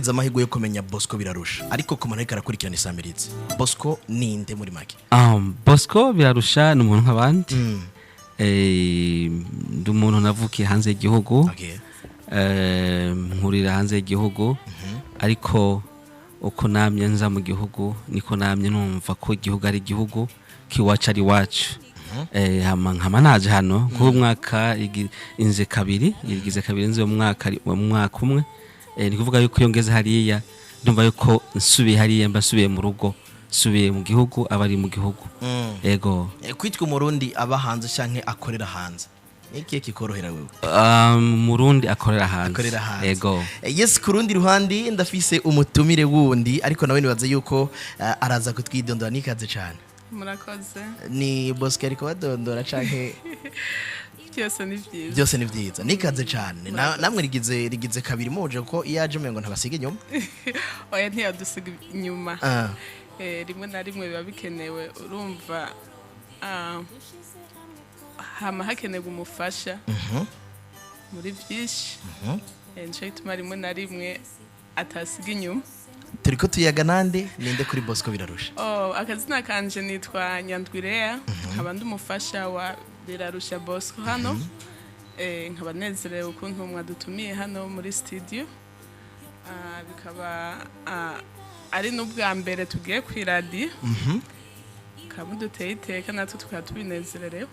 Utagize amahirwe yo kumenya Bosco Birarusha, ariko ku muntu ariko arakurikirana isamirizi, Bosco ninde muri make? Bosco Birarusha ni umuntu nk'abandi. Ndi umuntu navukiye hanze y'igihugu. Nkurira hanze y'igihugu, ariko uko namye nza mu gihugu niko namye numva ko igihugu ari igihugu, k'iwacu ari iwacu. Hama nkama naje hano nk'uyu mwaka inze kabiri, igize kabiri nze mu mwaka mu mwaka umwe. Ni kuvuga yuko iyo ngeze hariya ndumva yuko nsubiye hariya mba nsubiye mu rugo, nsubiye mu gihugu, aba ari mu gihugu. Ego. Kwitwa Umurundi aba hanze canke akorera hanze, ni ikihe kikorohera wewe? Murundi akorera hanze. Akorera hanze. Ego. Yes, ku rundi ruhande ndafise umutumire wundi, ariko nawe nibaze yuko araza kutwidondora. Nikaze cane. Murakoze. Ni Bosco ariko badondora canke? Byose ni byiza. Byose ni byiza. Nikaze cane. Namwe rigize kabiri muje, kuko iyo aje umengo ntabasiga inyuma. Oya, ntiyadusiga inyuma. Rimwe na rimwe biba bikenewe, urumva, hama hakenerwa umufasha muri byinshi. Nico gituma rimwe na rimwe atasiga inyuma. Turiko tuyaga nande? Ninde kuri Bosco Birarusha? Oh, akazina kanje nitwa Nyandwirea, nkaba ndi umufasha wa Birarusha Bosco hano. Nkaba nezerewe ukuntu mwadutumiye hano muri studio. Bikaba ari n'ubwa mbere tugiye ku iradiyo, mukaba muduteye iteka, natwe tukaba tubinezererewe.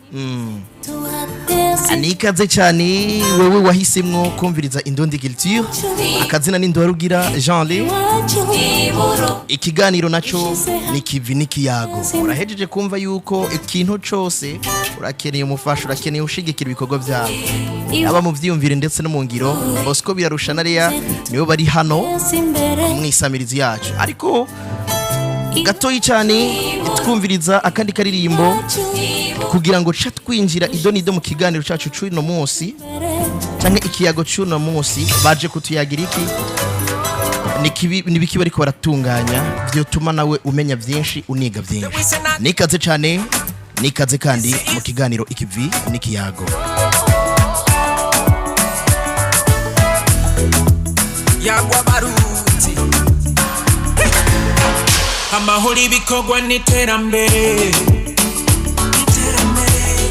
Nikaze cyane wewe wahisemwo kumviriza Indundi Culture. Akazina ni Ndwarugira Jean Le. Ikiganiro naco ni Kivi n'ikiyago. Urahejeje kumva yuko ikintu cose urakeneye umufasha, urakeneye ushigikira ibikorwa byawe, aba mu vyiyumvire ndetse no mu ngiro. Bosco Birarusha na Lea nibo bari hano mwisamirizi yacu, ariko gatoyi cyane twumviriza akandi karirimbo kugira ngo ca twinjira idonido mu kiganiro cacu c'uno munsi canke ikiyago c'uno munsi. Baje kutuyagira iki? Ni biki bariko baratunganya vyotuma nawe umenya vyinshi, uniga vyinshi? Nikaze cane, nikaze kandi mu kiganiro Ikivi n'ikiyago. Yagwa baruti amahoro, ibikorwa n'iterambere.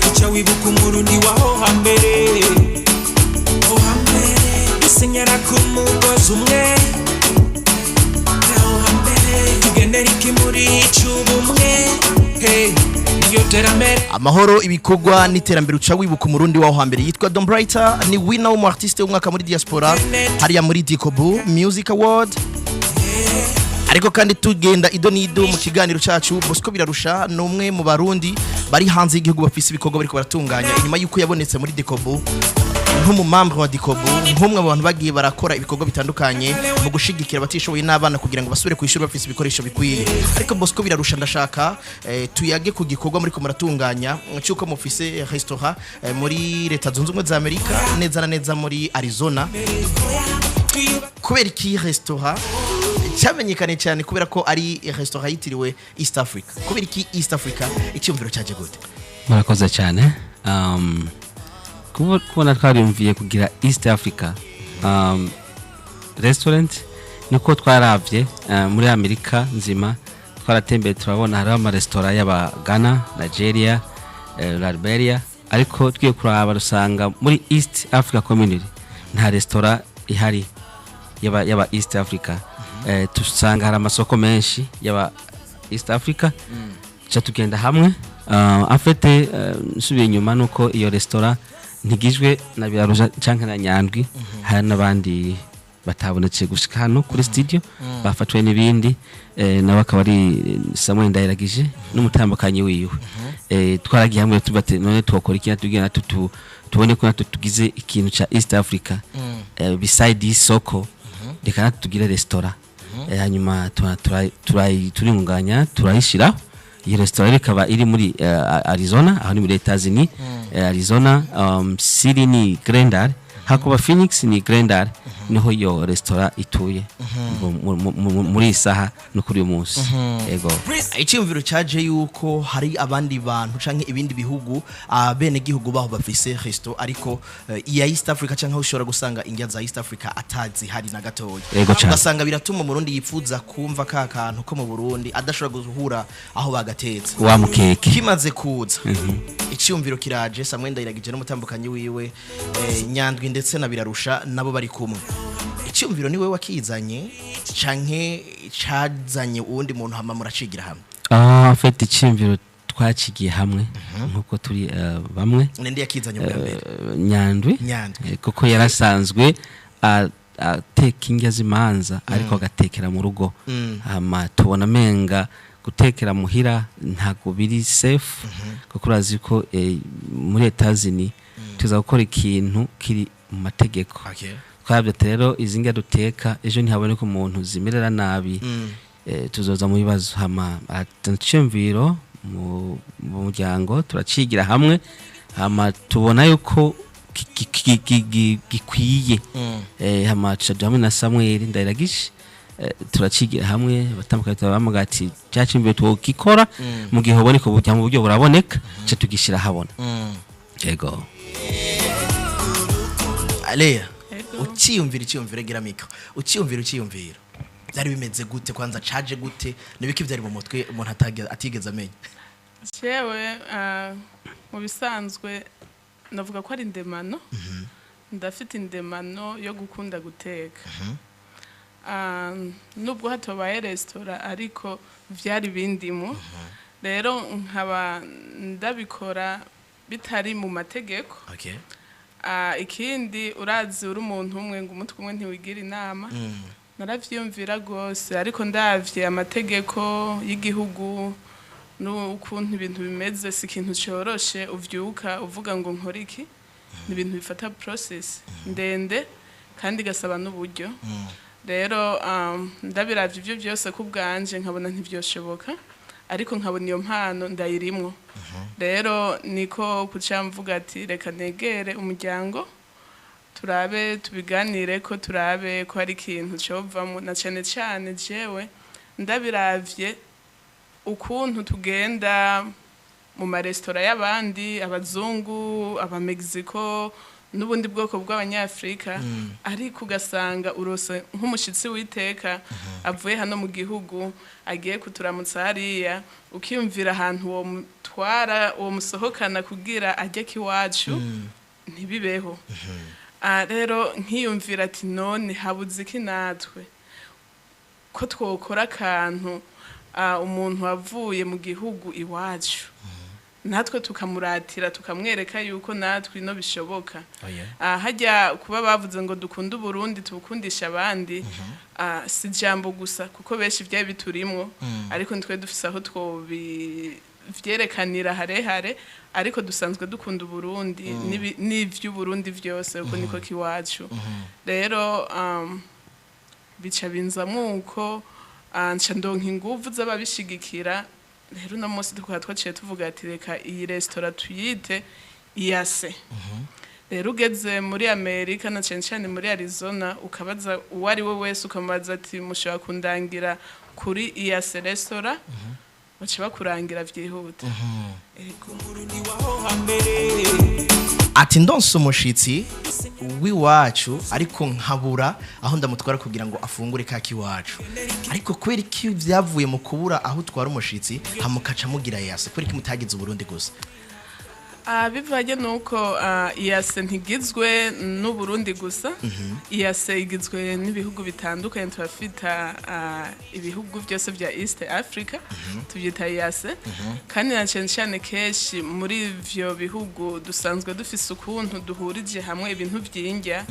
Icyo wibuka Umurundi waho hambere, ho hambere, dusenyera ku mugozi umwe. Aho hambere tugendera ikimuri cy'ubumwe. Hey, niyo terambere. Amahoro, ibikorwa n'iterambere, uca wibuka Umurundi waho hambere. Yitwa Don Brighter, ni winner w'umu artiste w'umwaka muri diaspora hariya muri Dikobu Music Award. Ariko kandi tugenda ido n'ido mu kiganiro cacu, Bosco Birarusha ni umwe mu Barundi bari hanze y'igihugu bafise ibikorwa bariko baratunganya, inyuma y'uko yabonetse muri Dikobu nk'umumembre wa Dikobu, nk'umwe mu bantu bagiye barakora ibikorwa bitandukanye mu gushigikira abatishoboye n'abana kugira ngo basubire ku ishuri bafise ibikoresho bikwiye. Ariko Bosco Birarusha, ndashaka tuyage ku gikorwa muri ko muratunganya cy'uko mufise restaurant muri Leta Zunze Ubumwe za Amerika, neza na neza muri Arizona. Kubera iki restaurant cyamenyekanye cyane? Kubera ko ari restaurant yitiriwe East Africa? Kubera iki East Africa? Icyumviro cyaje gute? Murakoze cyane. Kubona twariyumviye kugira East Africa restaurant niko twaravye muri Amerika nzima, twaratembeye turabona hariho amaresitora y'aba Ghana, Nigeria, Liberia, ariko tugiye kuraba rusanga muri East Africa Community nta resitora ihari y'aba East Africa. Tusanga hari amasoko menshi y'aba East Africa, ca tugenda hamwe. En fait, nsubiye inyuma nuko iyo resitora ntigizwe na Birarusha canke na Nyandwi, hari n'abandi batabonetse gushika hano kuri studio, bafatwe n'ibindi, nawe akaba ari Samuel Ndayiragije n'umutambukanyi wiwe. Twaragiye hamwe tuba ati none twokora iki natubwira natwe tubone ko natwe tugize ikintu ca East Africa beside isoko, reka natwe tugire resitora. Hanyuma turingunganya turayishiraho iyo resitora. Rero ikaba iri muri Arizona, aho ni muri Etats-Unis. Arizona city ni Glendale. Hakuba Phoenix ni Glendale, niho iyo restaurant ituye muri iyi saha no kuri uyu munsi, yego. Icyiyumviro cyaje yuko hari abandi bantu canke ibindi bihugu, bene gihugu baho bafise resto, ariko iya East Africa canke aho ushobora gusanga indya za East Africa atazi hari na gatoya. Yego cane. Ugasanga biratuma Umurundi yipfuza kumva ka kantu ko mu Burundi adashobora guhura aho bagatetse. Wa mukeke. Kimaze kuza, icyumviro kiraje, Samuel Ndayiragije n'umutambukanyi wiwe, Nyandwi, ndetse na Birarusha nabo bari kumwe. Icyumviro niwe wakizanye canke cazanye uwundi muntu, hama muracigira hamwe? Ah, en fait, icyumviro twacigiye hamwe nkuko turi bamwe. Ninde yakizanye ubwa mbere? Nyandwi. Nyandwi. Kuko yarasanzwe ateka indya z'imanza, ariko agatekera mu rugo. Hama tubona amenga gutekera muhira ntabwo biri safe, kuko urazi ko muri Etazini tuza gukora ikintu kiri mu mategeko. Twabyo rero, izi ndya duteka, ejo ntihaboneka umuntu zimerera nabi, tuzoza mu bibazo. Hama icyumviro mu muryango turacigira hamwe, hama tubona yuko gikwiye. Hama tuca hamwe na Samuel Ndayiragije, turacigira hamwe, batandukanye, turabamuga ati cya cyumviro twokikora mu gihe hoboneka uburyo, mu buryo buraboneka, ca tugishyira habona, yego. Leya. Yego. Ukiyumvira icyumviro, gira micro, ukiyumvira icyumviro byari bimeze gute? Kwanza caje gute? Nibiki byari mu mutwe umuntu atigeze amenya? Jewe mu bisanzwe navuga ko ari indemano. Ndafite indemano yo gukunda guteka. Nubwo hatabaye resitora, ariko vyari bindimo. Rero nkaba ndabikora bitari mu mategeko. Ikindi urazi, uri umuntu umwe ngo umutwe umwe ntiwigira inama. Naravyiyumvira rwose, ariko ndavye amategeko y'igihugu n'ukuntu ibintu bimeze, si ikintu coroshe uvyuka uvuga ngo nkora iki. Ni ibintu bifata process ndende kandi igasaba n'uburyo. Rero ndabiravye ivyo byose ku bwanje, nkabona ntivyoshoboka, ariko nkabona iyo mpano ndayirimwo. Rero niko kuca mvuga ati reka negere umuryango, turabe, tubiganire, ko turabe ko hari ikintu covamo, na cane cane jewe ndabiravye ukuntu tugenda mu maresitora y'abandi, abazungu, abamegiziko n'ubundi bwoko bw'abanyafurika, ariko ugasanga urose nk'umushitsi w'iteka avuye hano mu gihugu agiye kuturamutsa hariya, ukiyumvira ahantu uwo mutwara, uwo musohokana kugira ajye kiwacu, ntibibeho. Rero nkiyumvira ati none habuze iki natwe ko twokora akantu, umuntu wavuye mu gihugu iwacu natwe tukamuratira, tukamwereka yuko natwe ino bishoboka. Hajya kuba bavuze ngo dukunde Uburundi tubukundisha abandi, si ijambo gusa, kuko benshi byari biturimwo, ariko nitwe dufise aho twobivyerekanira harehare. Ariko dusanzwe dukunda Uburundi n'ivy'Uburundi vyose, kuko niko kiwacu. Rero bica binzamwo uko, nca ndonka inguvu z'ababishigikira. Rero uno munsi tukaba twaciye tuvuga ati reka iyi resitora tuyite Iyase. Rero ugeze muri Amerika, na cyane cyane muri Arizona, ukabaza uwo ari we wese, ukamubaza ati mushobora kundangira kuri Iyase resitora, baca bakurangira byihuta. Ego. Ati ndonse umushitsi w'iwacu, ariko nkabura aho ndamutwara kugira ngo afungure ka kiwacu. Ariko kubera iki byavuye mu kubura aho utwara umushitsi, hamukaca mugira Yase? Kubera iki mutagize Uburundi gusa? Bivanye nuko Iyase ntigizwe n'Uburundi gusa. Iyase igizwe n'ibihugu bitandukanye. Turafita ibihugu byose bya East Africa, tubyita Iyase. Kandi na cyane cyane kenshi muri ivyo bihugu dusanzwe dufise ukuntu duhurije hamwe ibintu vy'indya.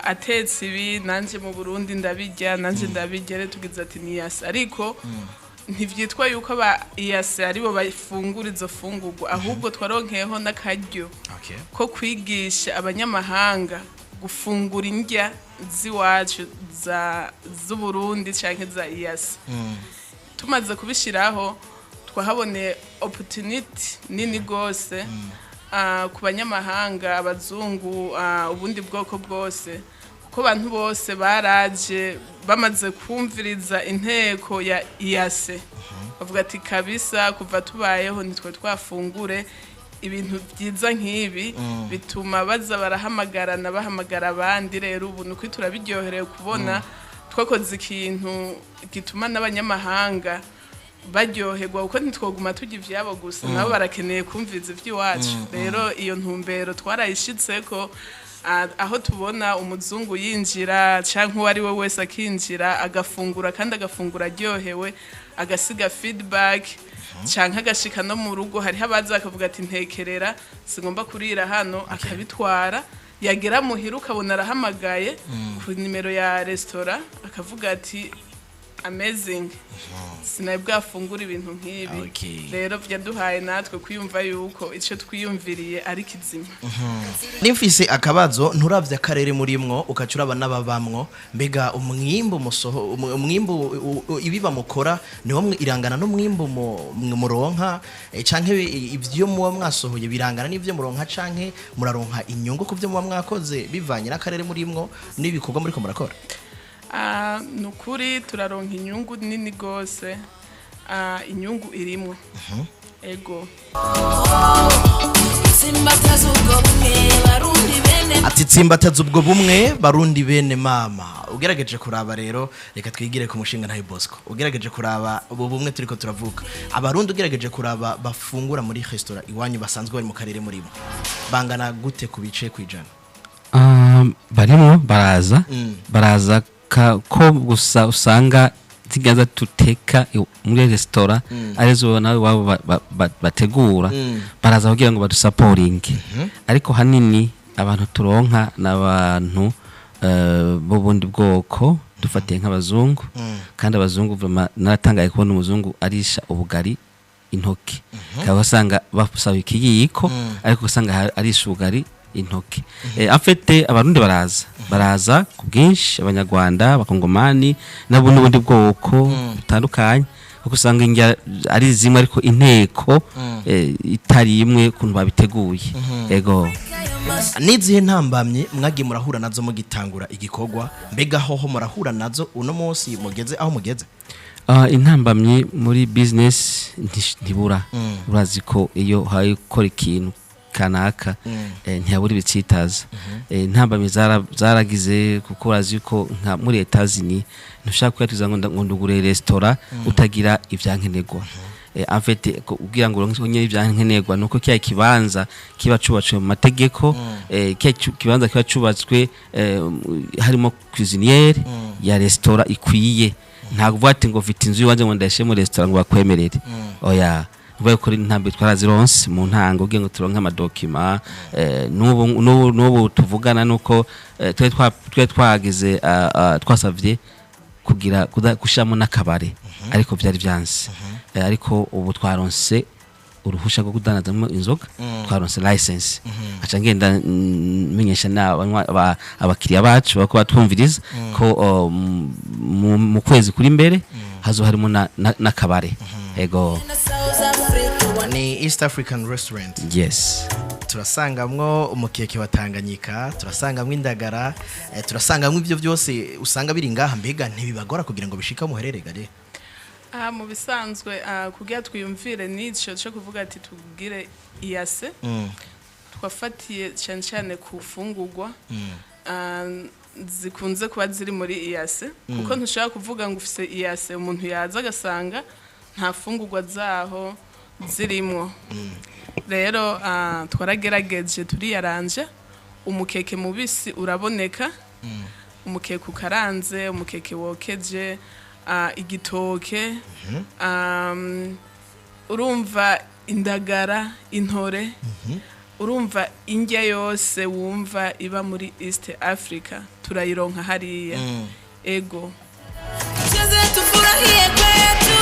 Atetse ibi, nanje mu Burundi ndabirya, nanje ndabirya. Rero tugize ati ni Iyase, ariko ntivyitwa yuko aba Iyase aribo bafungura izo fungurwa, ahubwo twaronkeyeho n'akaryo ko kwigisha abanyamahanga gufungura indya z'iwacu za z'Uburundi canke za Iyase. Tumaze kubishiraho, twahaboneye opportunity nini gose. ku banyamahanga, abazungu, ubundi bwoko bwose, kuko abantu bose baraje bamaze kumviriza inteko ya iyase, bavuga ati: "Kabisa, kuva tubayeho nitwe twafungure ibintu byiza nk'ibi." Bituma baza barahamagarana, bahamagara abandi. Rero ubu ni ukuri turabiryoherewe kubona twakoze ikintu gituma n'abanyamahanga baryoherwa, kuko ntitwoguma turya ivyabo gusa, nabo barakeneye kumviza ivy'iwacu. Rero iyo ntumbero twarayishitseko, aho tubona umuzungu yinjira canke uwo ari we wese akinjira, agafungura, kandi agafungura aryohewe, agasiga feedback, canke agashika no mu rugo. Hariho abaza bakavuga ati: "Ntekerera, singomba kurira hano," akabitwara, yagera muhira ukabona arahamagaye ku nimero ya resitora, akavuga ati: "Amazing, sinari bwafungura ibintu nk'ibi." Rero byaduhaye natwe kwiyumva yuko icyo twiyumviriye ari kizima. Nimfise akabazo: nturavye akarere murimwo, ukaca uraba n'ababamwo, mbega umwimbu musoho, umwimbu ibiba mukora niwo irangana n'umwimbu muronka, canke ivyo muba mwasohoye birangana n'ivyo muronka, canke muraronka inyungu ku vyo muba mwakoze bivanye n'akarere murimwo n'ibikorwa muriko murakora? Ni ukuri turaronka inyungu nini rwose. Inyungu irimwo, ego. Simbataza ubwo bumwe, Barundi bene Ati: "Tsimbataza ubwo bumwe, Barundi bene mama." Ugerageje kuraba rero, reka twigire ku mushinga ntayo Bosco, ugerageje kuraba ubu bumwe turiko turavuga, Abarundi ugerageje kuraba bafungura muri restaurant iwanyu basanzwe bari mu karere murimo bangana gute ku bice kwijana? Barimo baraza, baraza ko gusa usanga zigaza tuteka muri resitora arizo nawe iwabo bategura. Baraza kugira ngo badusaporinge, ariko hanini abantu turonka n'abantu b'ubundi bwoko, dufatiye nk'abazungu. Kandi abazungu vraiment, naratangaye kubona umuzungu arisha ubugari intoki, ukaba usanga basaba ikiyiko, ariko usanga arisha ubugari intoki. En fait Abarundi baraza, baraza ku bwinshi, Abanyarwanda, Abakongomani nabo n'ubundi bwoko butandukanye, kuko usanga indya ari zimwe ariko inteko itari imwe ukuntu babiteguye, ego. N'izihe ntambamye mwagiye murahura nazo mugitangura igikorwa? Mbega hoho murahura nazo uno munsi mugeze aho mugeze? Intambamyi muri business ntibura. Urazi ko iyo uhaye ukora ikintu kanaka, ntiyabura ibitsitaza. Intambamyi zaragize, kuko urazi ko nka muri Etazini ntushaka kuyatuza ngo ngo ndugure resitora utagira ivyankenerwa. En fait kugira ngo uronke nyine ivyankenerwa nuko kiya kibanza kiba cubatswe mu mategeko, kiya kibanza kiba cubatswe, harimo cuisinière ya resitora ikwiye. Ntabwo uvuga ati ngo mfite inzu iwanjye ngo ndayishyire muri resitora ngo bakwemerere, oya. Uvuga ko intambwe twarazironse mu ntango kugira ngo turonke ama documents. N'ubu tuvugana nuko twari twagize, twasavye kugira gushiramo n'akabare, ariko byari byanse. Ariko ubu twaronse uruhusha rwo kudanazamo inzoga, twaronse license. Aca ngenda menyesha abakiriya bacu bako batwumviriza ko mu kwezi kuri imbere hazo harimo n'akabare, ego. South Africa. Ni East African Restaurant? Yes. Turasangamwo umukeke wa Tanganyika, turasangamwo indagara, turasangamwo ibyo byose usanga biri ngaha. Mbega ntibibagora kugira ngo bishike aho muherereye gare? Mu bisanzwe, kugira twiyumvire n'ico cyo kuvuga ati tubwire iyase, twafatiye cyane cyane ku fungurwa zikunze kuba ziri muri iyase, kuko ntushobora kuvuga ngo ufise iyase, umuntu yaza agasanga nta fungurwa zaho zirimwo. Rero twaragerageje turiyaranje, umukeke mubisi uraboneka, umukeke ukaranze, umukeke wokeje, igitoke, urumva indagara, intore, urumva indya yose wumva iba muri East Africa turayironka hariya, ego. Tucheze tufurahie kwetu.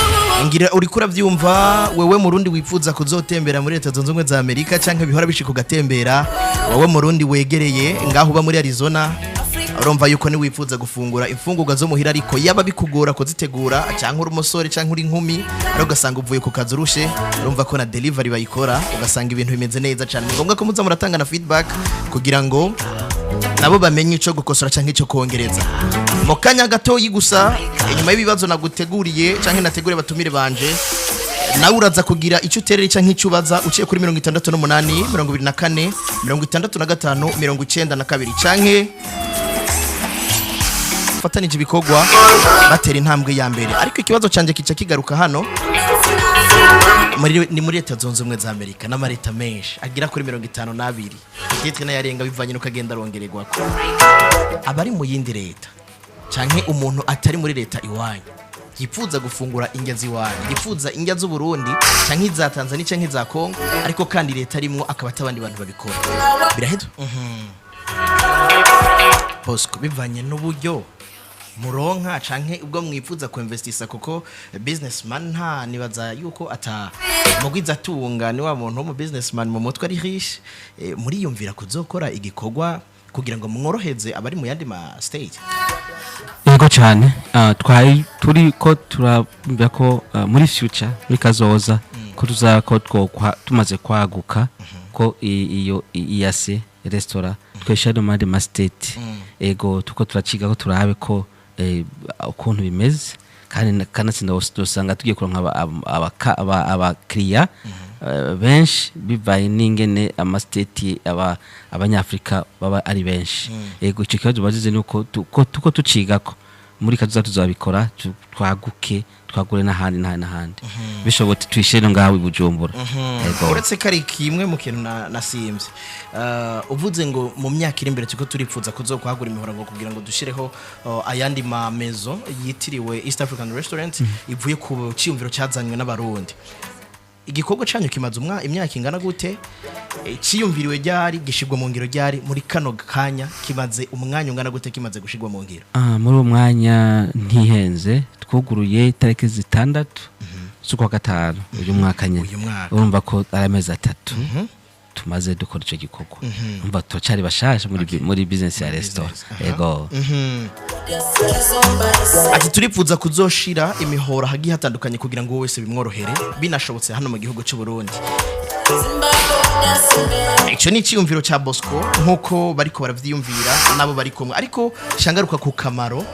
Ngira uriko uravyumva wewe Murundi wifuza kuzotembera muri Leta Zunze Ubumwe za Amerika, canke bihora bishika ugatembera, wowe Murundi wegereye ngaho uba muri Arizona. Afrika. Urumva yuko niwifuza gufungura imfungurwa zo muhira, ariko yaba bikugora kuzitegura, cyangwa uri umusore cyangwa uri inkumi, ariko ugasanga uvuye ku kazi urushe, urumva ko na delivery bayikora, ugasanga ibintu bimeze neza cyane. Ni ngombwa ko muza muratanga na feedback kugira ngo nabo bamenye icyo gukosora cyangwa icyo kongereza. Mu kanya gatoyi gusa, inyuma y'ibibazo naguteguriye cyangwa nateguriye batumire banje, nawe uraza kugira icyo uterera cyangwa icyo ubaza uciye kuri 68 24 65 92, canke fatanije ibikorwa batera intambwe ya mbere. Ariko ikibazo cyanjye kica kigaruka hano ni muri Leta Zunze Ubumwe za Amerika n'amareta menshi agera kuri 52, kitwe n'ayarenga bivanye n'uko agenda arongererwako. Abari mu yindi leta canke umuntu atari muri leta iwanyu yipfuza gufungura indya z'iwanyu, yipfuza indya z'Uburundi canke iza Tanzania canke iza Congo, ariko kandi leta arimwo akaba atabandi bantu babikora, biraheza Bosco, bivanye n'uburyo muronka canke ubwo mwifuza kuinvestisa, kuko businessman nta nibaza yuko ata mugwiza atunga ni wa muntu wo mu businessman mu mutwe ari riche, muriyumvira kuzokora igikorwa kugira ngo mworoheze abari mu yandi ma state? Yego cyane. Twari turi ko turumva ko muri future, muri kazoza, ko tuzako twokwa tumaze kwaguka, ko iyo iyase restaurant twesha no mandi ma state. Ego, tuko turaciga ko turabe ko ukuntu bimeze, kandi kanatsinda usanga tugiye kuronka abakiriya benshi bivaye n'ingene ama state aba abanyafrika baba ari benshi. Ego, ico kibazo bazize nuko tuko tucigako, muri kazoza tuzabikora, twaguke, twagure n'ahandi n'ahandi n'ahandi, bishobotse tuyishire no ngaho i Bujumbura. Ego. Uretse ko ari kimwe mu kintu nasimvye, uvuze ngo mu myaka iri imbere turiko turipfuza kuzokwagura imihora ngo kugira ngo dushireho ayandi ma maison yitiriwe East African Restaurant, ivuye ku ciyumviro cyazanywe n'Abarundi. Igikorwa canyu kimaze imyaka ingana gute? Ciyumviriwe ryari? Gishirwa mu ngiro ryari? Muri kano kanya kimaze umwanya ungana gute kimaze gushirwa mu ngiro? Muri uwo mwanya ntihenze, twuguruye itariki 6 z'ukwa gatanu uyu mwaka nyene. Uyu mwaka. Urumva ko ari amezi 3 tumaze dukora ico gikorwa. Urumva turacari bashasha muri business ya restaurant. Ego. Ati turipfuza kuzoshira imihora hagiye hatandukanye kugira ngo uwo wese bimworohere, binashobotse hano mu gihugu cy'u Burundi. Icyo ni icyiyumviro cya Bosco nk'uko bariko baravyiyumvira nabo bari kumwe, ariko shangaruka ku kamaro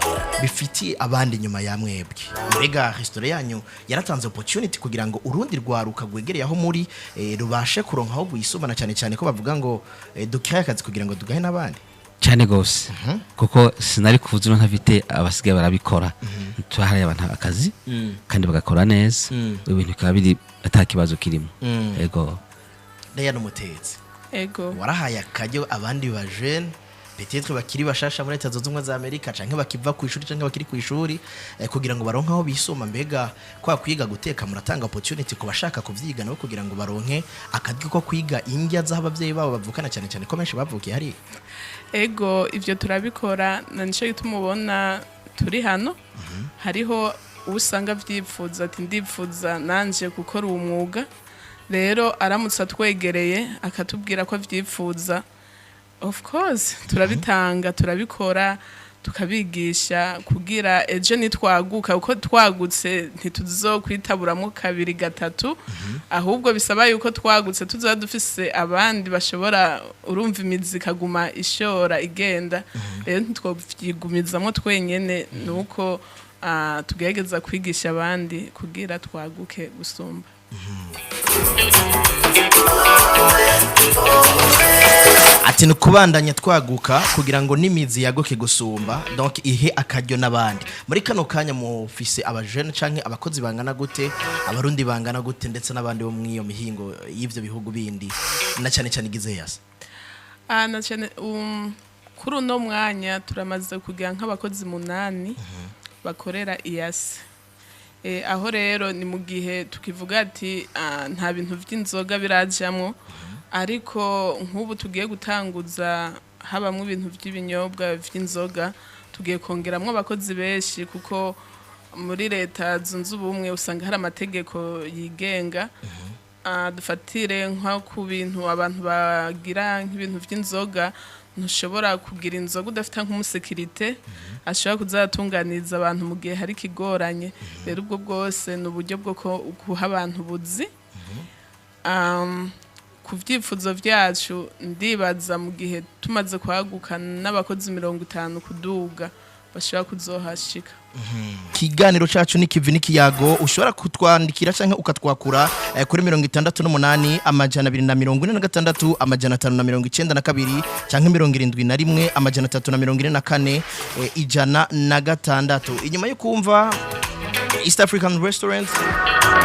bifitiye abandi nyuma ya mwebwe. Mbega restaurant yanyu yaratanze opportunity kugira ngo urundi rwaruka rwegereye aho muri rubashe kuronka aho rwisumana, cyane cyane ko bavuga ngo dukiraye akazi kugira ngo dugahe n'abandi? Cyane gose, kuko sinari kuvuza ntafite abasigaye barabikora. Tuharaye abantu akazi kandi bagakora neza, ibintu bikaba biri ata kibazo kirimo. Ego. Leya n'umutetsi. Ego. Warahaye akaryo abandi ba jeune peut-être bakiri bashasha muri Leta Zunze Ubumwe za Amerika, canke bakiva ku ishuri canke bakiri ku ishuri, kugira ngo baronke aho bisoma. Mbega kwa kwiga guteka muratanga opportunity ku bashaka kuvyiga nabo kugira ngo baronke akaryo ko kwiga indya z'abavyeyi babo bavukana, cyane cyane ko benshi bavukiye hariya? Ego, ivyo turabikora, na nico gituma ubona turi hano. Hariho usanga vyipfuza ati ndipfuza nanje gukora uwo mwuga. Rero aramutse atwegereye akatubwira ko avyipfuza, of course turabitanga, turabikora, tukabigisha kugira ejo nitwaguka, kuko twagutse ntituzokwitabурamo kabiri gatatu, ahubwo bisaba yuko twagutse tuzoba dufise abandi bashobora, urumva, imizi ikaguma ishora igenda. Rero ntitwovyigumizamwo twenyene, nuko tugerageza kwigisha abandi kugira twaguke gusumba. Ati ni ukubandanya twaguka kugira ngo n'imizi yaguke gusumba, donc ihe akaryo n'abandi. Muri kano kanya mufise abajene canke abakozi bangana gute, Abarundi bangana gute, ndetse n'abandi bo mw'iyo mihingo y'ivyo bihugu bindi, na cyane cyane igize yasa? Na cyane kuri uno mwanya turamaze kugira nk'abakozi 8 bakorera iyasi. Aho rero ni mu gihe tukivuga ati nta bintu by'inzoga birajamwo, ariko nk'ubu tugiye gutanguza habamwo ibintu by'ibinyobwa by'inzoga, tugiye kongeramwo abakozi benshi, kuko muri Leta Zunze Ubumwe usanga hari amategeko yigenga. Dufatire nko ku bintu abantu bagira nk'ibintu by'inzoga. Ntushobora kugira inzoga udafite nk'umusekirite ashobora kuzatunganiriza abantu mu gihe hari ikigoranye. Rero ubwo bwose ni uburyo bwo guha abantu ubuzi. Ku byifuzo byacu, ndibaza mu gihe tumaze kwaguka n'abakozi 50 kuduga bashobora kuzohashika. Kiganiro cacu ni Kivi n'ikiyago. Ushobora kutwandikira canke ukatwakura kuri 68 246 592 canke 71 344 106. Inyuma yo kumva East African Restaurant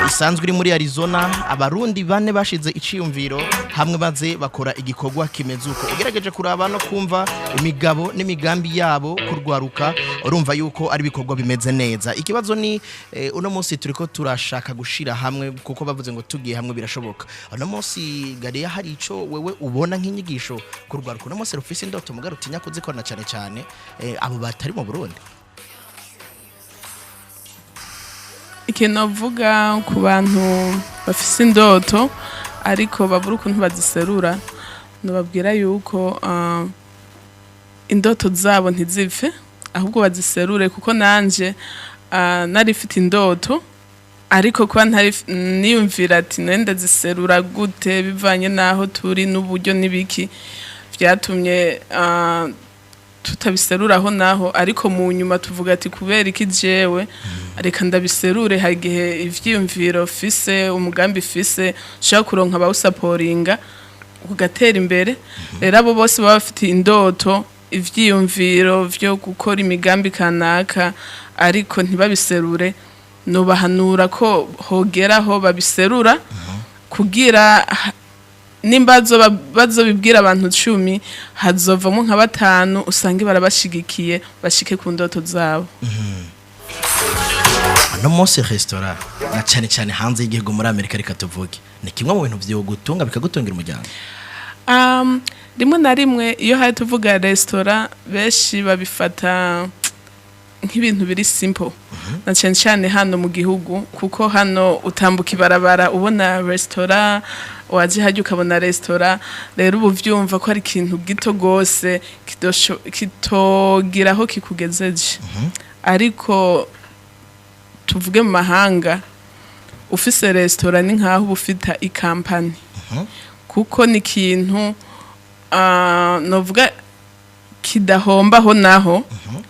isanzwe iri muri Arizona, abarundi bane bashize iciyumviro hamwe maze bakora igikorwa kimeze uko. Ugerageje kuraba no kumva imigabo n'imigambi yabo kurwaruka, urumva yuko ari ibikorwa bimeze neza. Ikibazo ni uno munsi turiko turashaka gushira hamwe, kuko bavuze ngo tugiye hamwe birashoboka. Uno munsi gariya hari ico wewe ubona nk'inyigisho kurwaruka uno munsi rufise indoto mugabo rutinya kuzikora, na cane cane abo batari mu Burundi? Ikintu navuga ku bantu bafise indoto ariko babura ukuntu baziserura, nababwira yuko indoto zabo ntizipfe, ahubwo baziserure, kuko nanje nari mfite indoto, ariko kuba ntari niyumvira ati nenda ziserura gute bivanye n'aho turi n'uburyo n'ibiki, byatumye tutabiseruraho naho. Ariko mu nyuma tuvuga ati kubera iki jewe, reka ndabiserure. Hari igihe ivyiyumviro fise, umugambi fise, ushobora kuronka abawusaporinga ugatera imbere. Rero abo bose baba bafite indoto, ivyiyumviro vyo gukora imigambi kanaka, ariko ntibabiserure, nobahanura ko hogeraho babiserura, kugira nimba bazobibwira abantu 10, hazovamo nka batanu usange barabashigikiye, bashike ku ndoto zabo. Uno munsi restaurant, na cyane cyane hanze y'igihugu muri Amerika, reka tuvuge, ni kimwe mu bintu vyogutunga bikagutungira umuryango? Rimwe na rimwe iyo hari tuvuga resitora, benshi babifata nk'ibintu biri simple, na cyane cyane hano mu gihugu, kuko hano utambuka ibarabara ubona resitora, waje hajya ukabona resitora. Rero ubu vyumva ko ari ikintu gito gose kitogira aho kikugezeje. Ariko tuvuge mu mahanga, ufise resitora ni nkaho uba ufite ikampani, kuko ni ikintu novuga kidahombaho naho,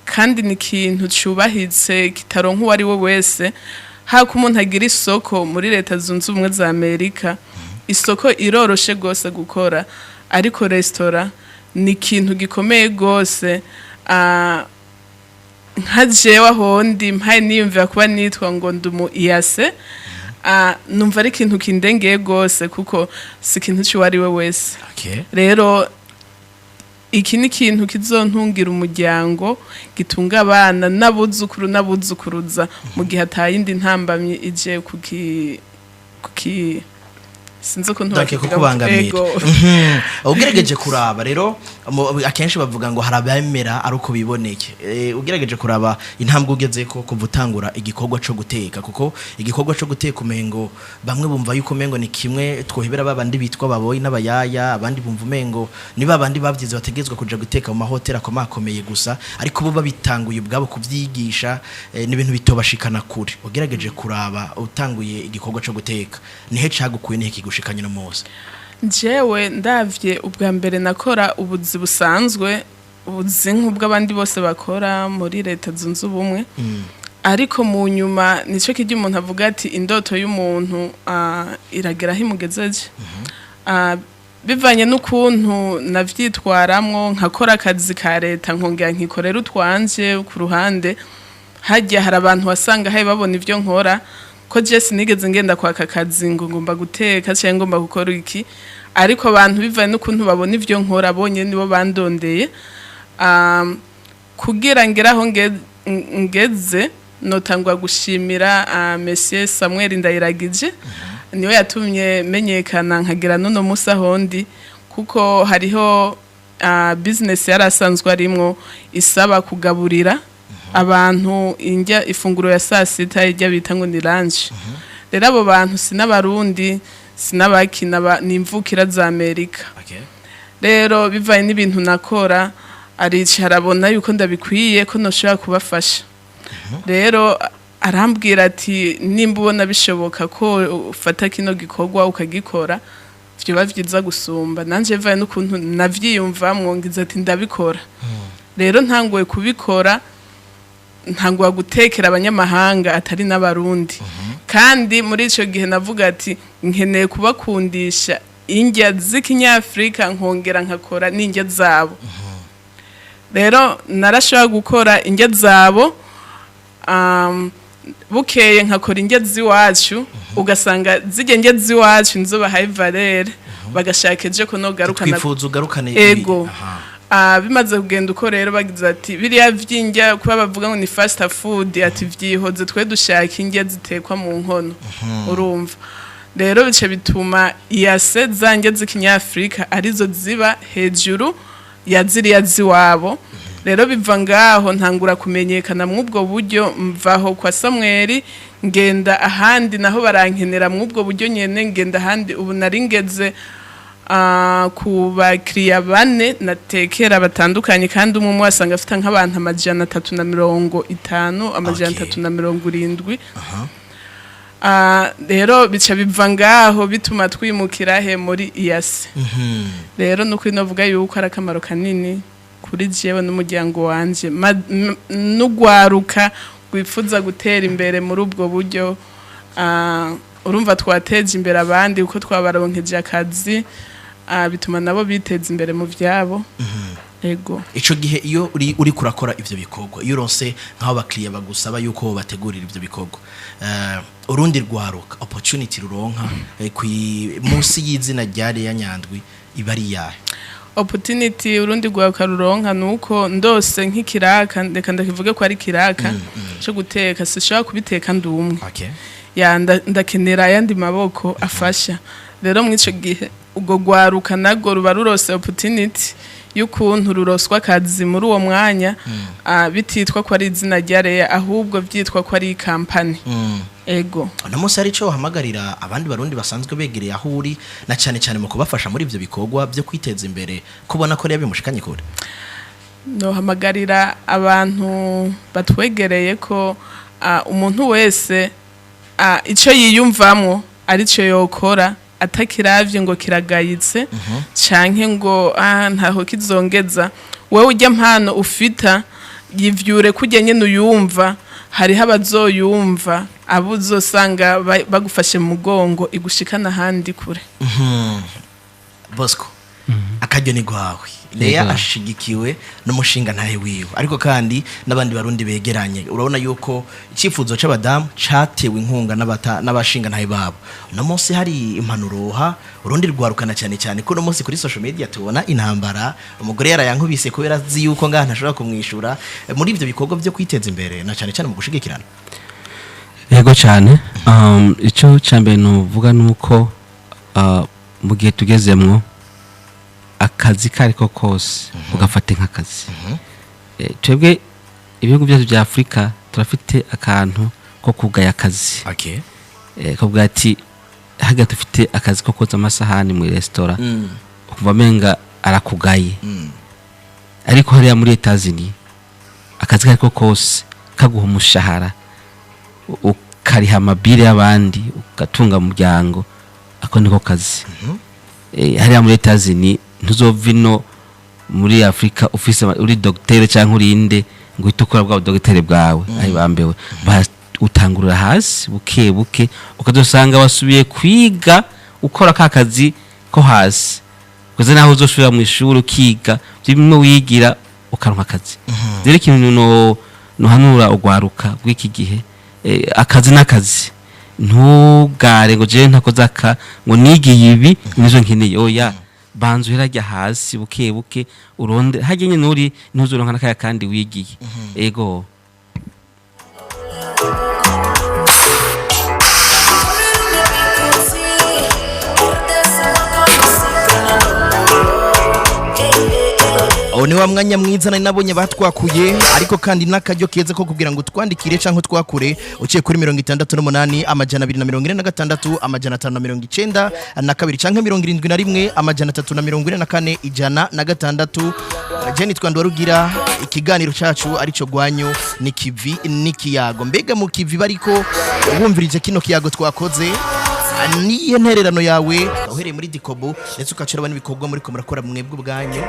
kandi ni ikintu cubahitse kitaronka uwo ari we wese. Hako umuntu agira isoko muri Leta Zunze Ubumwe za Amerika, isoko iroroshe rwose gukora, ariko resitora ni ikintu gikomeye rwose. Nka jewe ahondi mpaye niyumvira kuba nitwa ngo ndi umu iyase, numva ari ikintu kindengeye rwose, kuko si ikintu cy'uwo ari we wese. Rero iki ni ikintu kizontungira umuryango, gitunga abana n'abuzukuru n'abuzukuruza, mu gihe atayindi ntambamyi ije kuki sinzi ukuntu Donc bakivuga. Kukubangamira. Ego. Ugerageje kuraba rero, akenshi bavuga ngo hari abemera ari uko biboneke. Ugerageje kuraba intambwe ugeze ko kuva utangura igikorwa co guteka, kuko igikorwa co guteka umengo bamwe bumva yuko umengo ni kimwe twohebera babandi bitwa baboyi n'abayaya, abandi bumva umengo ni babandi bavyize bategezwa kuja guteka mu mahoteli akomakomeye gusa, ariko bo babitanguye ubwabo kuvyigisha, n'ibintu bitobashikana kure. Ugerageje kuraba utanguye igikorwa co guteka, nihe cagukuye, nihe kigushikanye no munsi? Jewe ndavye ubwa mbere nakora ubuzi busanzwe, ubuzi nk'ubw'abandi bose bakora muri Leta Zunze Ubumwe, ariko mu nyuma nico kirya umuntu avuga ati indoto y'umuntu iragera aho imugezeje. Bivanye n'ukuntu navyitwaramwo, nkakora akazi ka leta, nkongera nkikorera utwanje ku ruhande, hajya hari abantu wasanga haye babona ivyo nkora, ko je sinigeze ngenda kwaka akazi ngo ngomba guteka cyangwa ngomba gukora iki, ariko abantu bivanye n'ukuntu babona ivyo nkora bonye nibo bandondeye. Kugira ngeraho ngeze, notangwa gushimira Monsieur Samuel Ndayiragije, niwe yatumye menyekana nkagira n'uno musi ahondi, kuko hariho business yari asanzwe arimwo isaba kugaburira abantu indya ifunguro ya saa sita, irya bita ngo ni lunch. Rero abo bantu si n'abarundi, si n'abaki, ni imvukira za Amerika. Rero bivanye n'ibintu nakora, aricara arabona yuko ndabikwiye, ko noshobora kubafasha. Rero arambwira ati: "Nimba ubona bishoboka ko ufata kino gikorwa ukagikora, vyoba vyiza gusumba." Nanje bivaye n'ukuntu navyiyumvamwo, ngize ati: "Ndabikora." Rero ntanguye kubikora, ntangwa gutekera abanyamahanga atari n'abarundi. Kandi muri ico gihe navuga ati: "Nkeneye kubakundisha indya z'ikinyafrika, nkongera nkakora n'indya zabo." Rero narashobora gukora indya zabo, bukeye nkakora indya z'iwacu, ugasanga zirya ndya z'iwacu nizo bahaye valeur, bagashaka ejo ko nogarukana. Twifuza ugarukane Ego. Aha. Bimaze kugenda uko rero, bagize ati: "Biriya vy'indya kuba bavuga ngo ni fast food," ati: "Vyihoze, twe dushaka indya zitekwa mu nkono." Urumva rero bice bituma iyase za ndya z'ikinyafrika arizo ziba hejuru ya ziriya ziwabo. Rero biva ngaho ntangura kumenyekana mw'ubwo buryo. Mvaho kwa Samweli, ngenda ahandi, naho barankenera mw'ubwo buryo nyene, ngenda ahandi. Ubu nari ngeze ku bakiriya bane natekera batandukanye, kandi umwe umwe wasanga afite nk'abantu 350, 370. Rero bica biva ngaho bituma twimukira he muri iyase. Rero nuko novuga yuko ari akamaro kanini kuri jewe n'umuryango wanje, n'ugwaruka rwifuza gutera imbere muri ubwo buryo. Urumva twateje imbere abandi kuko twabaronkeje akazi, bituma nabo biteza imbere mu vyabo. Ego. Ico gihe iyo uri kurakora ivyo bikorwa, iyo uronse nk'aho abakiriya bagusaba yuko bategurira ivyo bikorwa, urundi rwaruka, opportunity ruronka munsi y'izina rya Leya Nyandwi iba ari iyahe? Opportunity urundi rwaruka ruronka nuko ndose nk'ikiraka, ndeka ndakivuge ko ari kiraka cyo guteka, sishobora kubiteka ndi umwe. Ya, ndakenera ayandi maboko afasha. Rero muri ico gihe ubwo rwaruka narwo ruba rurose opportunity y'ukuntu ruroswa akazi muri uwo mwanya, bititwa ko ari izina rya Leya, ahubwo byitwa ko ari kampani. Ego. Uno munsi hari ico uhamagarira abandi barundi basanzwe begereye aho uri, na cane cane mu kubafasha muri ivyo bikorwa byo kwiteza imbere, kubona ko rero bimushikanye kure? Nohamagarira abantu batwegereye ko umuntu wese ico yiyumvamwo arico yokora, atakiravye ngo kiragayitse canke ngo ntaho kizongeza. Wewe urya mpano ufita, yivyure kurya nyene uyumva, hariho abazoyumva, abo uzosanga bagufashe mu mugongo igushikana ahandi kure. Bosco, akaryo ni gwawe. Leya Yego. ashigikiwe n'umushinga ntahe wiwe, ariko kandi n'abandi barundi begeranye. Urabona yuko icyifuzo c'abadamu catewe inkunga n'abashinga ntahe babo. Uno munsi hari impanuro uha urundi rwarukana, cyane cyane ko uno munsi kuri social media tubona intambara, umugore yarayankubise kubera azi yuko ngaha ntashobora kumwishura, muri ivyo bikorwa byo kwiteza imbere na cyane cyane mu gushigikirana? Yego cyane. Icyo cya mbere nuvuga ni uko mu gihe tugezemwo, akazi ko ariko kose ugafate nk'akazi. Twebwe ibihugu byose bya Afurika turafite akantu ko kugaya akazi. Kavuga ati haga dufite akazi ko koza amasahani mu resitora, ukumva amenga arakugaye. Ariko hariya muri Etazini, akazi ko ariko kose kaguha umushahara, ukariha amabire y'abandi, ugatunga umuryango, ako niko kazi. Hariya muri Etazini ntuzova ino muri Afurika ufise uri dogiteri cyangwa urinde ngo uhite ukora bwa dogiteri bwawe aho bambewe. Utangurira hasi buke buke, ukazosanga wasubiye kwiga ukora ka kazi ko hasi, kuze naho uzosubira mu ishuri ukiga bimwe wigira, ukaronka akazi. Rero ikintu no nohanura ugwaruka bw'iki gihe, akazi n'akazi, ntugare ngo jewe ntakoze aka, ngo nigiye ibi nizo nkeneye. Oya, banza uherajya hasi buke buke, uronde harya nyene uri, ntuzoronka n'akaya kandi wigiye. Ego. Uwo ni wa mwanya mwiza nari nabonye batwakuye, ariko kandi n'akaryo keza ko kugira ngo twandikire canke twakure uciye kuri 68 246 592 canke 71 344 106. Jenny Twanduwarugira, ikiganiro cacu arico gwanyu ni kivi n'ikiyago. Mbega mu kivi bariko bumvirije kino kiyago twakoze, niyo ntererano yawe uhereye muri Dikobu, ndetse ukacura n'ibikorwa muri ko murakora mwebwe ubwanyu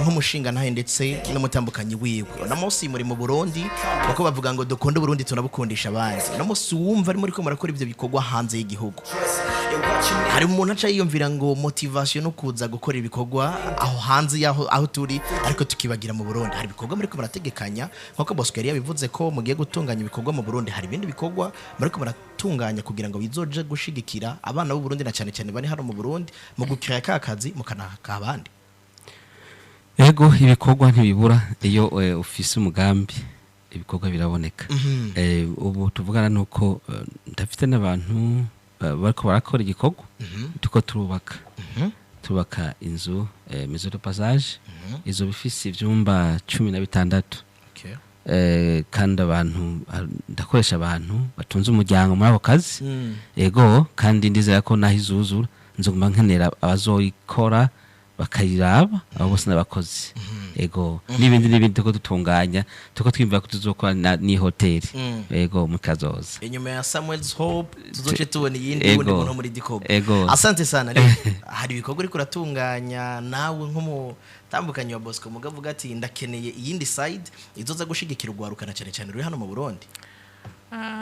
nk'umushinga ntahe ndetse n'umutambukanyi wiwe. Uno munsi muri mu Burundi, kuko bavuga ngo dukunde Burundi tunabukundisha abandi. Uno munsi wumva ari muri ko murakora ivyo bikorwa hanze y'igihugu, hari umuntu aca yiyumvira ngo motivation no kuza gukora ibikorwa aho hanze yaho aho turi, ariko tukibagira mu Burundi hari ibikorwa muri ko murategekanya. Nkuko Bosco yari yabivuze ko mugiye gutunganya ibikorwa mu Burundi, hari ibindi bikorwa muri ko muratunganya kugira ngo bizoje gushigikira abana b'u Burundi na cyane cyane bari hano mu Burundi mu gukira ka kazi mukanaka abandi? Ego, ibikorwa ntibibura. Iyo ufise umugambi, ibikorwa biraboneka. Ubu tuvugana nuko ndafite n'abantu bariko barakora igikorwa, tuko turubaka inzu, maison de passage, izo bifise ivyumba 16. Kandi abantu, ndakoresha abantu batunze umuryango muri ako kazi. Ego, kandi ndizera ko naho izuzura nzoguma nkenera abazoyikora bakayiraba, abo bose n'abakozi. Ego, n'ibindi n'ibindi tuko dutunganya, tuko twiyumvira ko tuzokora ni hoteli. Ego, mukazoza. Inyuma ya Samuel's Hope tuzoce tubona iyindi Ego. wundi muntu muri Dikobu. Ego. Asante sana. Rero hari ibikorwa uriko uratunganya nawe nk'umutambukanyi wa Bosco, mugavuga ati ndakeneye iyindi side izoza gushigikira urwarukana cyane cyane ruri hano mu Burundi?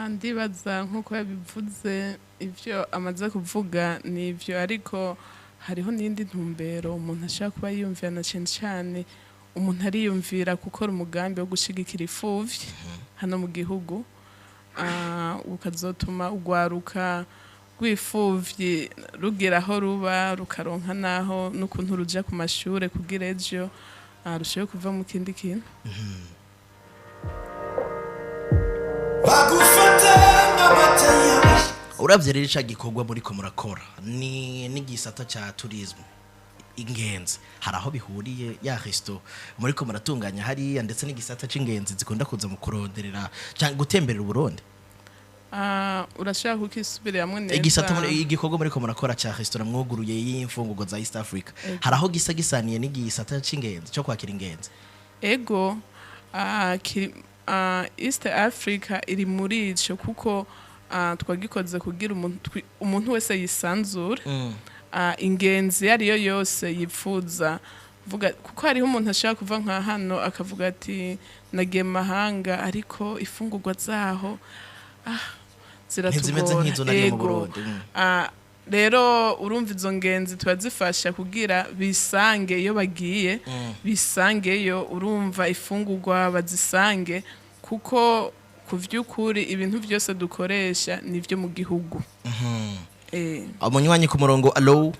Ndibaza nk'uko yabivuze, ibyo amaze kuvuga ni ibyo, ariko hariho n'indi ntumbero umuntu ashobora kuba yiyumvira, na cyane cyane umuntu ariyumvira gukora umugambi wo gushigikira imfuvyi hano mu gihugu, ukazotuma urwaruka rw'imfuvyi rugira aho ruba, rukaronka naho n'ukuntu ruja ku mashure kugira ejo rushobore kuva mu kindi kintu. Bagufata nk'amata yawe. Uravye rero ica gikorwa muriko murakora ni n'igisata ca tourisme, ingenzi, hari aho bihuriye ya resto muriko muratunganya hariya ndetse n'igisata c'ingenzi zikunda kuza mu kuronderera canke gutemberera Uburundi? Urashaka kukisubiramwo neza? Igisata igikorwa muriko murakora ca restaurant mwuguruye y'imfungurwa za East Africa, hari aho gisa gisaniye n'igisata c'ingenzi cyo kwakira ingenzi? Ego, East Africa iri muri ico, kuko twagikoze kugira umuntu wese yisanzure, ingenzi iyo ariyo yose yipfuza vuga, kuko hariho umuntu ashaka kuva nka hano akavuga ati nagiye mu mahanga, ariko ifungurwa zaho Ntizimeze ziratugora. nk'izo nariye mu Ego. Burundi. Rero urumva izo ngenzi turazifasha kugira bisange iyo bagiye, bisangeyo, urumva ifungurwa bazisange, kuko ku vy'ukuri ibintu byose dukoresha ni ibyo mu gihugu. Umunywanyi ku murongo, allo?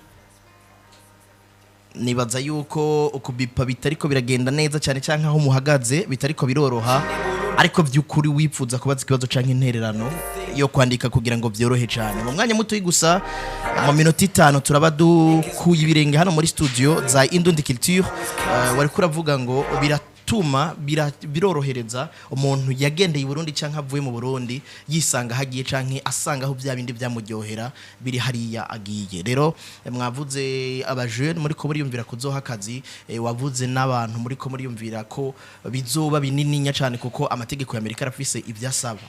Nibaza yuko ukubipa bitariko biragenda neza cyane, cyangwa aho muhagaze bitariko biroroha, ariko by'ukuri wipfuza kubaza ikibazo canke intererano yo kwandika kugira ngo byorohe cyane. Mu mwanya muto gusa, mu minota 5, turaba dukuye ibirenge hano muri studio za Indundi Culture. Wari kuravuga ngo biratuma birorohereza umuntu yagendeye i Burundi canke avuye mu Burundi yisanga hagiye canke asanga aho bya bindi byamuryohera biri hariya agiye. Rero mwavuze abajeune muri ko muriyumvira kuzoha akazi, wavuze n'abantu muri ko muriyumvira ko bizoba binininya cyane kuko amategeko ya Amerika arafise ibyo asaba.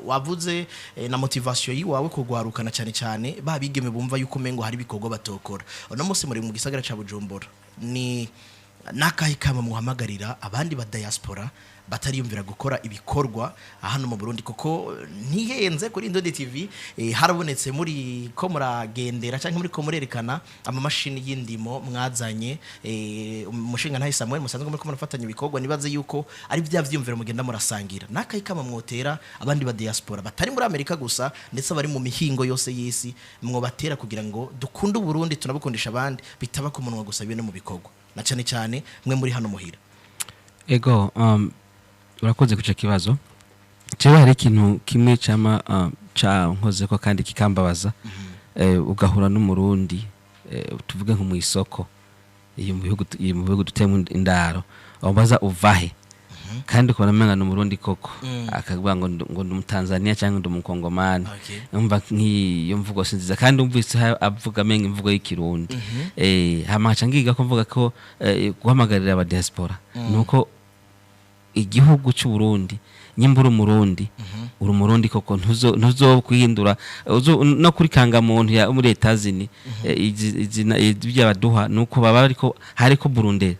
Wavuze na motivation yiwawe kugwarukana cyane cyane babigeme bumva yuko umengo hari ibikorwa batokora. Uno munsi muri mu gisagara ca Bujumbura, ni nakahe kama muhamagarira abandi ba diaspora batariyumvira gukora ibikorwa hano mu Burundi? Kuko ntihenze kuri Indundi TV, harabonetse muri ko muragendera cyangwa muri ko murerekana amamashini y'indimo mwazanye, umushinga ntahe Samuel musanzwe muri ko murafatanya ibikorwa. Nibaze yuko ari bya vyiyumviro mugenda murasangira. Nakahe kama mwotera abandi ba diaspora batari muri Amerika gusa, ndetse abari mu mihingo yose y'isi, mwobatera kugira ngo dukunde Uburundi tunabukundisha abandi, bitaba ku munwa gusa, bibe no mu bikorwa, na cyane cyane mwe muri hano muhira? Ego, urakoze kuca kibazo. Jewe hari ikintu kimwe cama ca nkozeko kandi kikambabaza. Ugahura n'umurundi, tuvuge nko mu isoko. Iyo mu bihugu, iyo mu bihugu duteyemo indaro, bamubaza uvahe, kandi ukabona umenga ni Umurundi koko, akavuga ngo ndi Umutanzania cyangwa ndi Umukongomani. Umva, nk'iyo mvugo si nziza, kandi umvise avuga amenga imvugo y'Ikirundi. Hama nkaca ngiga ko mvuga ko guhamagarira aba diaspora nuko igihugu cy'u Burundi, nyimba uri Umurundi, uri Umurundi koko, ntuzo kwihindura. No kuri kangamuntu ya muri Etazini, izina ibyo baduha nuko baba ariko hariko Burundi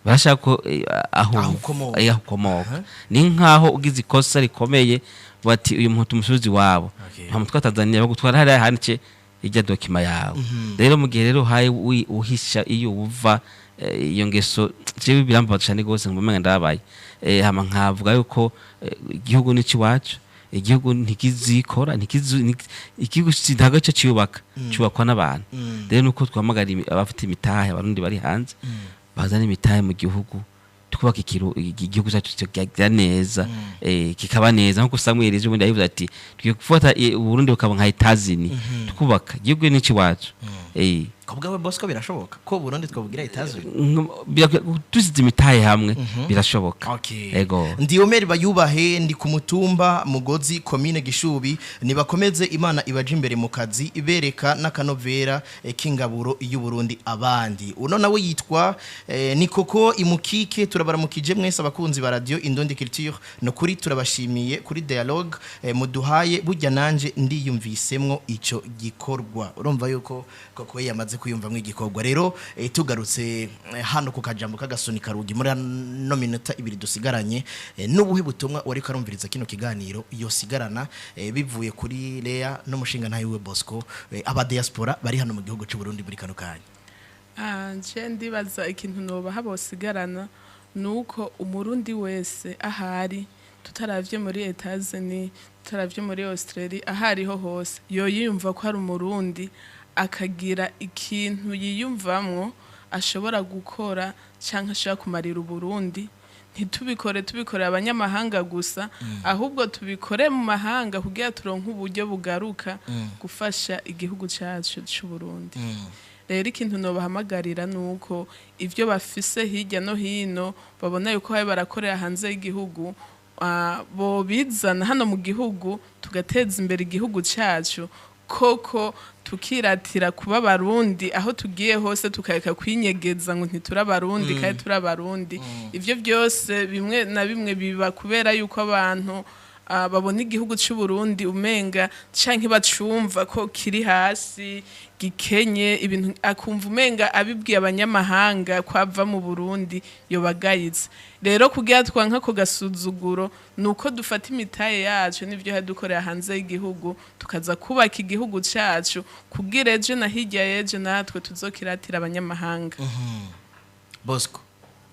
barashaka ko aho Aho ukomoka. Aho ukomoka ni nkaho ugize ikosa rikomeye, bati uyu muntu tumusubize iwabo. Nta mutwe wa Tanzania bagutwara hariya handitse ijya document yawe. Rero mu gihe rero uhaye uhisha iyo uva, iyo ngeso jewe birambabaza cyane rwose, ngo umenga ndababaye. Hama nkavuga yuko igihugu ni iwacu, igihugu ntikizikora, igihugu ntabwo cyo cyubaka, cyubakwa n'abantu. Rero nuko twamagara abafite imitahe, Abarundi bari hanze bazana imitahe mu gihugu, twubaka igihugu cyacu kikagira neza, kikaba neza nkuko Samuel ejo bundi yabivuze ati tugiye gufata Uburundi bukaba nka Etazini, twubaka igihugu ni iwacu. Ku bwawe Bosco, birashoboka ko Burundi twabugira itazwi? Dusize imitahe hamwe birashoboka. Ego. Ndi Omeri Bayubahe, ndi ku mutumba Mugozi, komine Gishubi. Nibakomeze, Imana ibaje imbere mu kazi, ibereka n'akanovera k'ingaburo y'Uburundi abandi. Uno nawe yitwa ni koko imukike. Turabaramukije mwese abakunzi ba radio Indundi Culture. No kuri turabashimiye kuri dialogue muduhaye. Burya nanje ndiyumvisemwo ico gikorwa. Urumva yuko koko yamaze kwiyumvamwo igikorwa. Rero tugarutse hano ku kajambo k'agasunika rugi, muri no minota 2 dusigaranye, n'ubuhe butumwa wari karumviriza kino kiganiro yosigarana bivuye kuri Lea n'umushinga ntayiwe Bosco, aba diaspora bari hano mu gihugu cy'u Burundi muri kano kanya? Ah, nje ndibaza ikintu nobaha bosigarana ni uko Umurundi wese ahari, tutaravye muri Etazini, tutaravye muri Australia, ahariho hose, yoyiyumva ko ari Umurundi, akagira ikintu yiyumvamwo ashobora gukora canke ashobora kumarira Uburundi. Ntitubikore tubikorera abanyamahanga gusa, ahubwo tubikore mu mahanga kugira turonke uburyo bugaruka gufasha igihugu cacu c'Uburundi. Rero ikintu nobahamagarira ni uko ibyo bafise hirya no hino, babona yuko babe barakorera hanze y'igihugu, bobizana hano mu gihugu, tugateza imbere igihugu cacu koko, tukiratira kuba Abarundi aho tugiye hose, tukareka kwinyegeza ngo ntituri Abarundi kandi turi Abarundi. Ivyo byose bimwe na bimwe biba kubera yuko abantu babona igihugu cy'u Burundi umenga canke bacumva ko kiri hasi, gikenye ibintu, akumva umenga abibwiye abanyamahanga kwava mu Burundi yobagayitse. Rero kugira twanka ko gasuzuguro, nuko dufata imitahe yacu n'ivyo hadukorera hanze y'igihugu, tukaza kubaka igihugu cacu, kugira ejo na hirya y'ejo natwe tuzokiratira abanyamahanga. Bosco,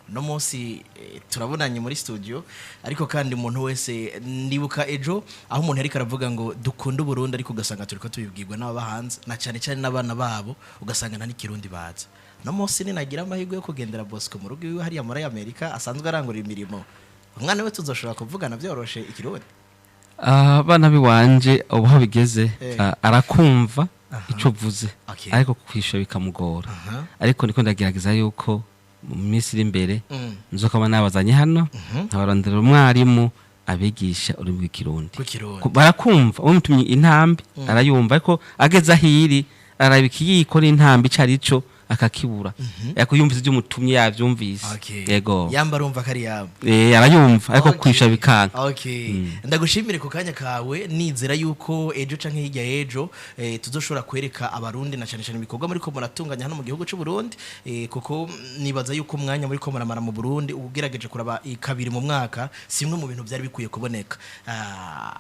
no munsi turabonanye muri studio, ariko kandi umuntu wese ndibuka ejo aho umuntu ariko aravuga ngo dukunde Uburundi, ariko ugasanga turiko tubibwirwa n'ababa hanze, na cyane cyane n'abana babo, ugasanga nta n'ikirundi bazi. No munsi ninagira amahirwe yo kugendera Bosco mu rugo iwe hariya muri Amerika asanzwe arangurira imirimo, umwana we tuzoshobora kuvugana byoroshe ikirundi? Abana biwanje ubu aho bigeze, arakumva ico uvuze, ariko kwishura bikamugora. Ariko niko ndagerageza yuko mu minsi iri imbere nzokaba nabazanye hano, nkabarondera umwarimu abigisha ururimi rw'Ikirundi. Rw'ikirundi. Barakumva, umutumye intambi arayumva, ariko ageze ahiri araba ikiyiko n'intambi ico arico akakibura, ariko yumvise ibyo umutumye yavyumvise. Yego. Yamba arumva ko ari yabo. Arayumva, ariko kwisha bikanka. Okay. Ndagushimire ku kanya kawe, nizera yuko ejo canke hirya y'ejo tuzoshobora kwereka Abarundi na cyane cyane ibikorwa muri ko muratunganya hano mu gihugu cy'u Burundi, kuko nibaza yuko umwanya muri ko muramara mu Burundi ugerageje kuraba kabiri mu mwaka simwe mu bintu byari bikwiye kuboneka.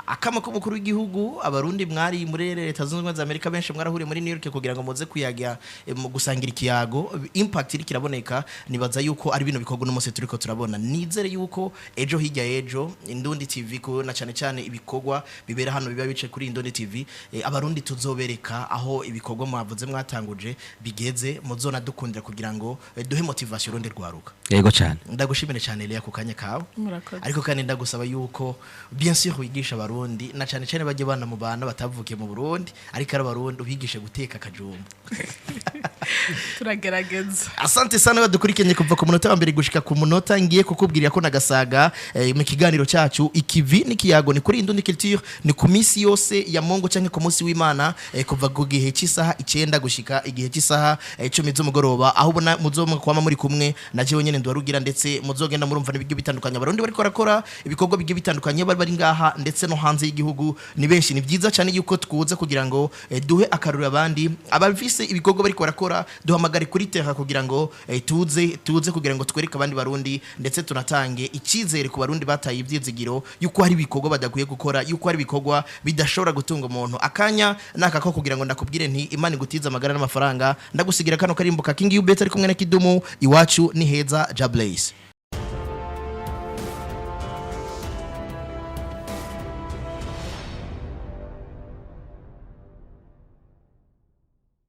Akama k'umukuru w'igihugu, Abarundi mwari muri Leta Zunze Ubumwe za Amerika benshi mwarahuriye muri New York kugira ngo muze kuyaga, mu gusangira ikiyago, impact iri kiraboneka. Nibaza yuko ari bino bikorwa n'umunsi turiko turabona. Nizere yuko ejo hirya y'ejo Indundi TV ko na cyane cyane ibikorwa bibera hano biba bice kuri Indundi TV, Abarundi tuzobereka aho ibikorwa mwavuze mwatanguje bigeze, muzona dukundira kugira ngo duhe motivation urundi rwaruka. Yego cyane. Ndagushimire cyane Lea ku kanya kawe. Murakoze. Ariko kandi ndagusaba yuko bien sûr wigisha Abarundi na cyane cyane bajye bana mu bana batavukiye mu Burundi ariko ari Abarundi, ubigishe guteka akajumba. Turagerageza. Asante sana badukurikiranye kuva ku munota wa mbere gushika ku munota ngiye kukubwirira ko nagasaga mu kiganiro cyacu Ikivi n'ikiyago, ni kuri Indundi Culture, ni ku minsi yose ya Mungu canke ku munsi w'Imana, kuva ku gihe cy'isaha 9 gushika igihe cy'isaha 10 z'umugoroba, aho ubona muzomwe kwama muri kumwe na jewe nyene ndwarugira, ndetse muzogenda murumva n'ibyo bitandukanye abarundi bariko barakora ibikorwa bigiye bitandukanye, bari bari ngaha ndetse no hanze y'igihugu ni benshi. Ni byiza cyane yuko twuza kugira ngo duhe akaruriro abandi abafise ibikorwa bariko barakora, duhamagare kuri terra kugira ngo tuze kugira ngo twereke abandi barundi, ndetse tunatange icyizere ku barundi bataye ibyizigiro yuko hari ibikorwa badakwiye gukora, yuko hari ibikorwa bidashobora gutunga umuntu. Akanya naka ko kugira ngo ndakubwire nti Imana igutize amagara n'amafaranga, ndagusigira kano karimbo ka King Ubet ari kumwe na Kidumu, Iwacu ni heza. Ja Blaze.